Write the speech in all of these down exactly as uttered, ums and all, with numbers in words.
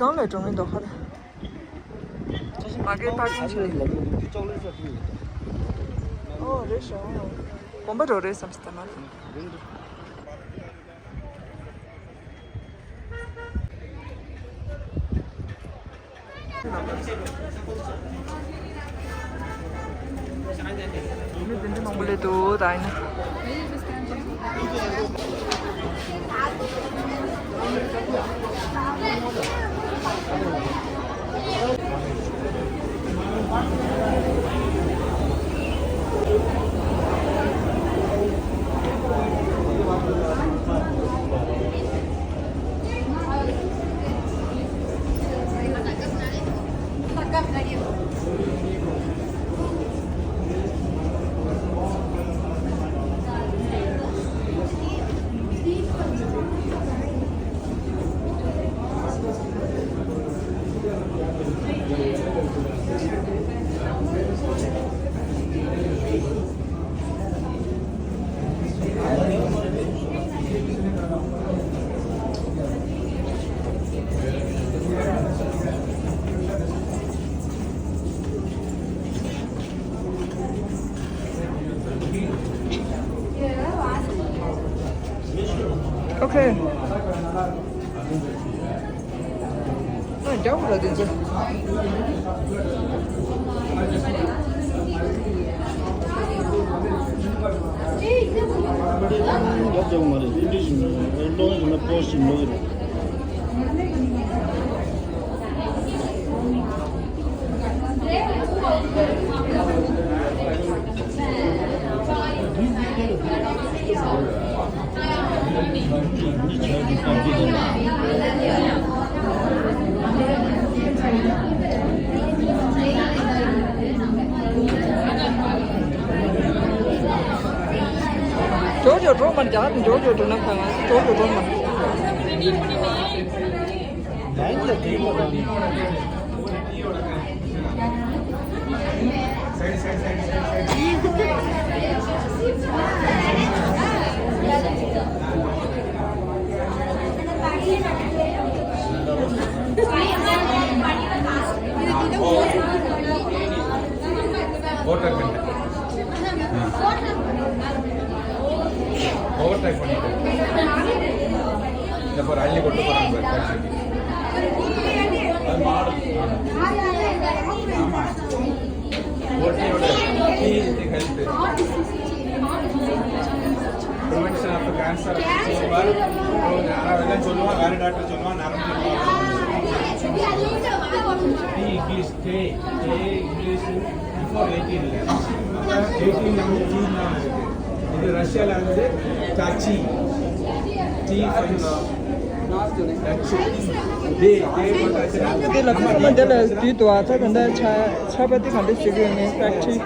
གང་ལ་འགྲོ་ངེས་འདུག་ཧ་ལ། མ་གིར་པར་ཀིང་བྱེད་ལ། ཨོ་རེད་ཤག་གོམ་པ་འགྲོ་རེད་བསམ་སྟེ་མ། མི་དེ་འདྲ་མང་པོ་སླེབས་འདུག་ད་ཡིན་ན། Okay. ཨ། རྒྱག་དགོས་ར་དེ་ཚོ། རྒྱག་དགོས་མ་རེད། དེ་འདྲ་ཞིག་མ་རེད། ལོ་ཡིན་ན་པོ་ཞིག་ལོ་ཡིན། ཇོ་ཇོ་འགྲོ་མ། རྒྱ་ཇོ་ཇོ་འགྲོ་ན་ཁ་ང་ཇོ་ཇོ་འགྲོ་མ། over try பண்ணிட்டு. இந்த பாரு, அள்ளி கொண்டு போறாங்க பாரு, காட்சி. அது மாடல், மாடல். ஆமா. ஓட்டையோட ஹெல்த். Prevention of cancer. சொல்லுவார். நான் எல்லாம் சொல்லுவான், வேற டாக்டர் சொல்லுவான், நரம்பு சொல்லுவான். டீ இங்கிலீஷ், டே, டே இங்கிலீஷ். Before eighteen ல. Eighteen ல வந்து டீ தான் இருக்கு. இது ரஷ்யால வந்து டாச்சி. tea French. டாச்சி. டே, டே போட்டாச்சுன்னா དེ་ལ་ཚང་མ་འདི་ལ་བསྡུས་འདུག་ཨ། ད་ད་ལྟ་ཆ་ཆ་པ་དེ་ག་འདྲ་བྱེད་ཀྱི་ཡོད་མེད་ཕེག་ཊི།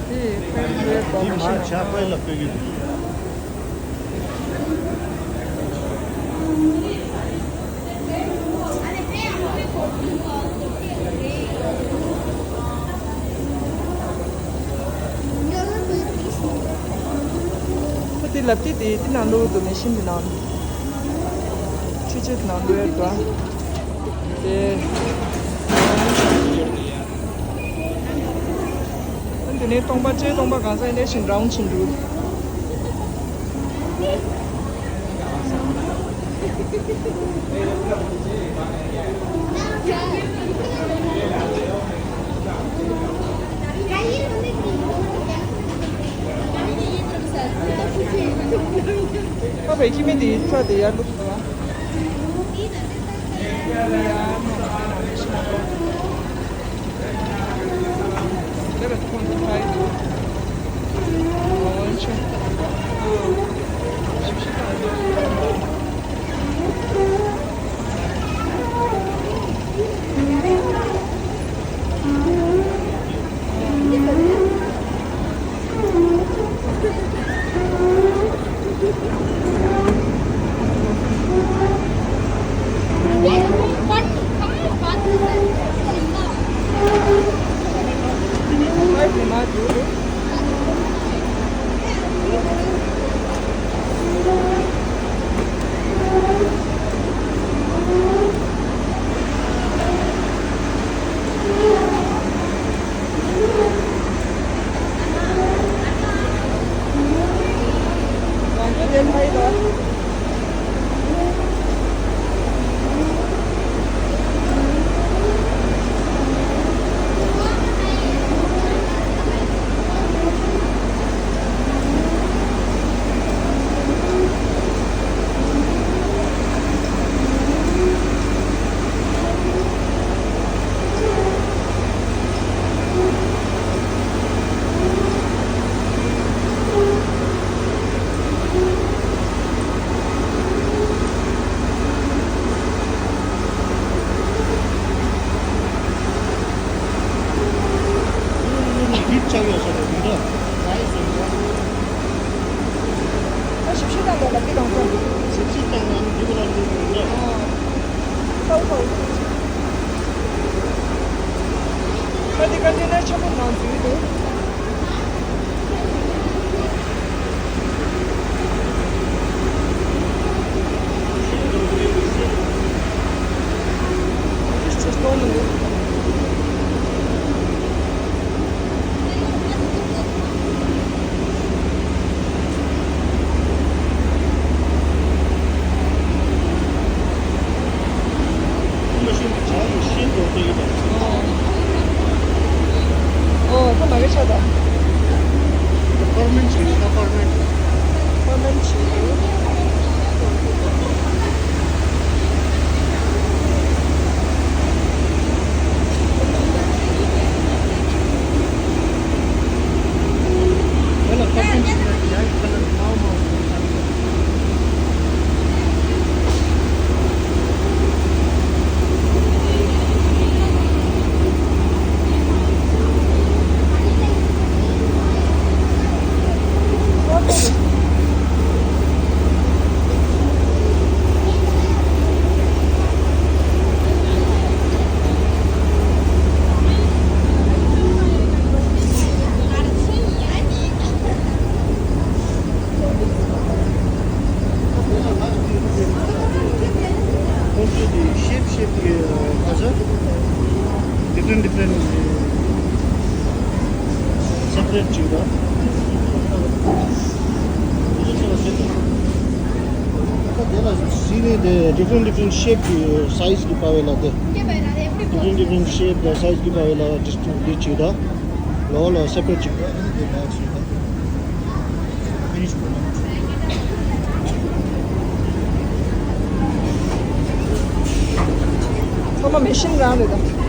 དེ་ཕན་ཡོད་པ་མ་ཤེས། ཁོ་དེ་ལབ་དེ་དེ་དེ་ནང་ལོགས་དུ་མེ་ཤིན་དེ་ནང་། ཆུ་ཆུ་དེ་ནང་ལོགས་ཡོད་དོ། དེ། དེ་ནས་སྟོང་པ་བཅས་སྟོང་པ་གང་ས་ཡིན་ནས་ཤིན་རའུན་ཆིན་འགྲུལ། ཨ་བའི་ཁྱི་མི་དེའི་ཚ་དེ་ཡར་ལུག་སོང་ཨ། ཞིབ་ཕྱི་བཏང་དགོས་ལ་འདི་གང་ཚོད། ཞིབ་ཕྱི་བཏང་ན་འདི་བ་ལ་འདི་འདྲ། ཨོ། ཚ་བོ་ཚ་བོ། ད་འདི་ཀོན་ཊེ་ནར་ཆེན་པོ་ནང་འཛུལ་འདུག་ཨོ། ཨོ། ད་མ་གི་ཆ་ད། ཨ་པར་མེན་ཊི་ཞིག་རེད། ཨ་པར་མེན་ཊི། ཨ་པར་མེན་ཊི་ཞིག་རེད། ཨ་ལ་ཨ་པར་མེན་ཊི་ཞིག་རེད། ཡ་ཡི་ཁ་ལ་མའོ་མའོ། ཁོང་ཚོས་དེ་ཤེབ་ཤེབ་ཀྱི་ཁ་ཤས་different different separate བྱས་པ། ད་དེ་ལ་གཟིགས་ནས་དེ་different different shape ཀྱི་size ཀྱི་པ་ཝེ་ལ་དེ། Different different shape དང་size ཀྱི་པ་ཝེ་ལ་distribute བྱས་ད། ལོ་ལ་separate བྱས་ད། དེ་box བྱས་ད། Finish ཚང་མ་མེ་ཤིན་རང་རེད་ད།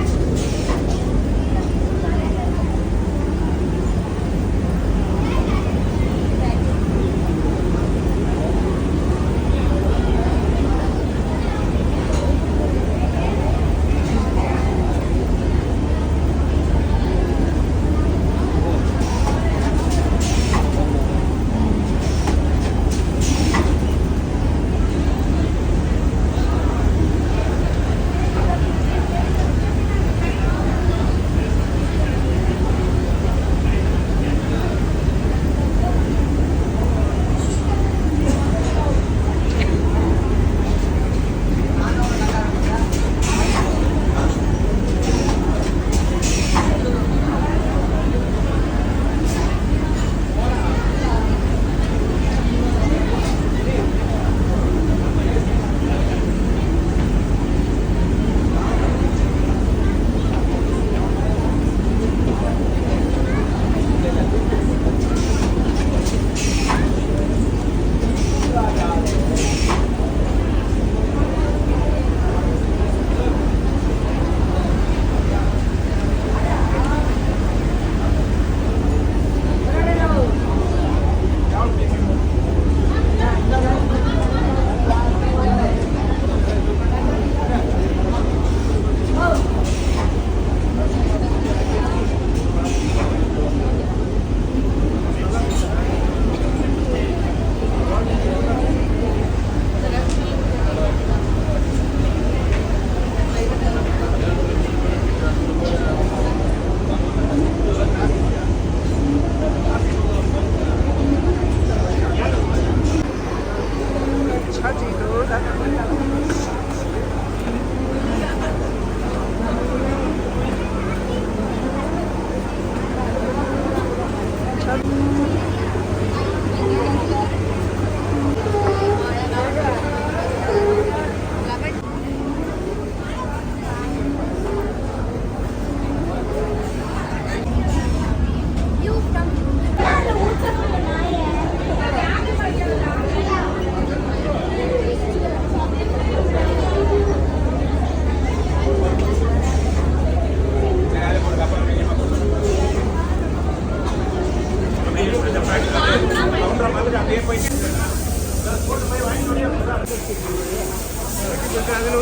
ད་ནས་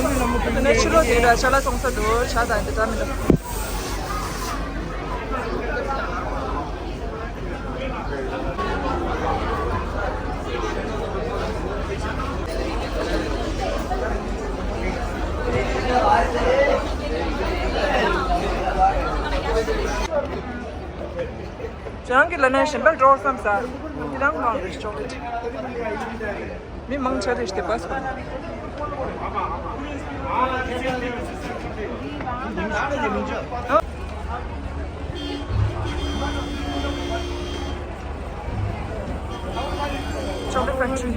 ཕྱི་ལོགས་དེ་འདྲ་ཅ་ལག་གཏོང་ས་འདུག་ཇ་དང་དེ་འདྲ་མི་འདུག་ཅང་གི་ལ་ནས་གཞན་པར་འགྲོ་བསམ་ས། དེ་རང་མང་རེད་ཅོག་ལེ་ཊི། མི་མང་ཆེ་རེད་དེ་པ་སོང་། Chocolate factory.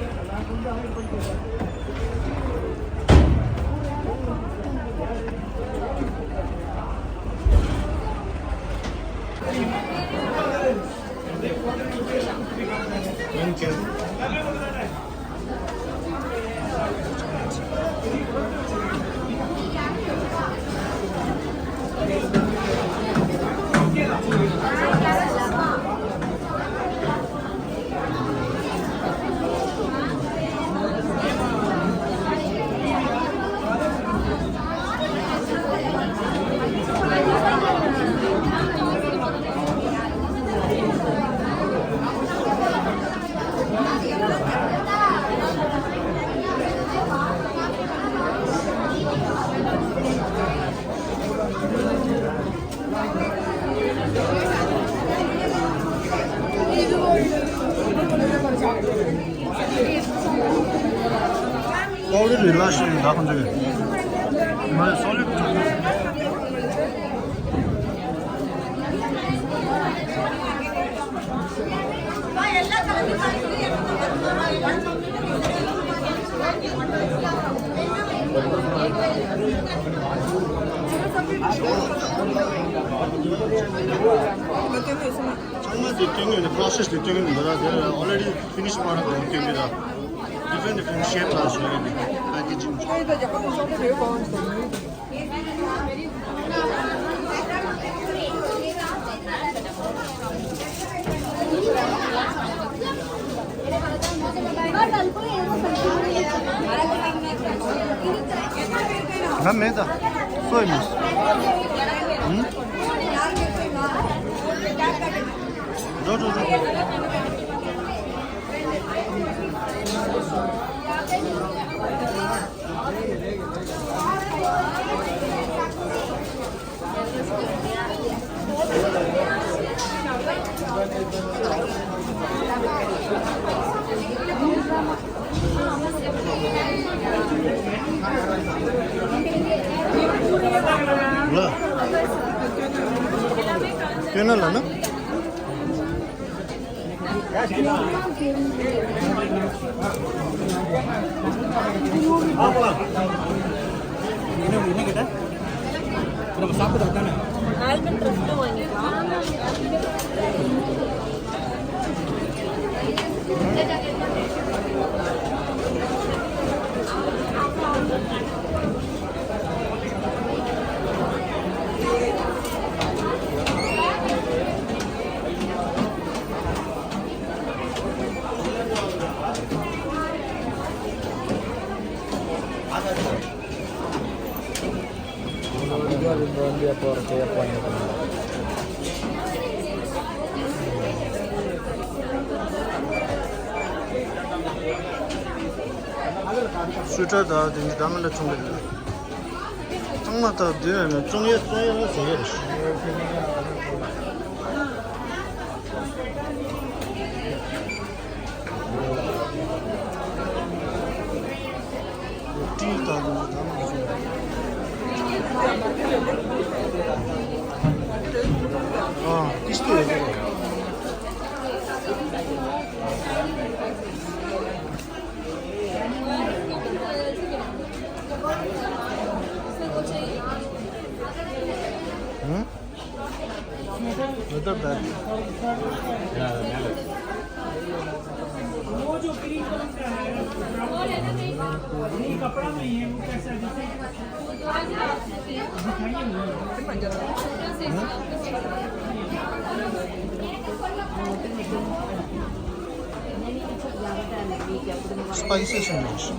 Solid relaxation ད་ཁོང་ཚོས་མ་solid། ཚང་མ་དེ་སྐྱེ་དངོས་ནི་process དེ་སྐྱེ་དངོས་འདི་ར་དེ་ར་already finish product དེ་སྐྱེ་དངོས་ར། Different different shape ལ་བཟོས་ཡོད་པའི་packaging། ང་མེད་ད། སོས་མེད། ཧུམ། འགྲོ་འགྲོ་འགྲོ། ལ། སྐྱོན་ན་ལ་ན། Almond restaurant. སུ་ཏྲ་དང་དེ་འདྲ་མི་འདྲ་ཚོང་གི་རེད། ཚང་མ་ད་དེ་ནས་བཙོང་ཡས་བཙོང་ཡས་ལ་ཟེར་ཡས་རེད། སྤྲིན་དང་དེ་འདྲ་མི་འདྲ་ཚོང་། ཨ། ཏིས་ཏི་རེད། ཧུམ། Not that bad. वो जो green colour का है, वो कपड़ा में ही है, वो कैसा है? जैसे दिखाइए मुझे। Spices and rice.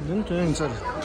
མདུན་དུ་ཡོང་ཚར།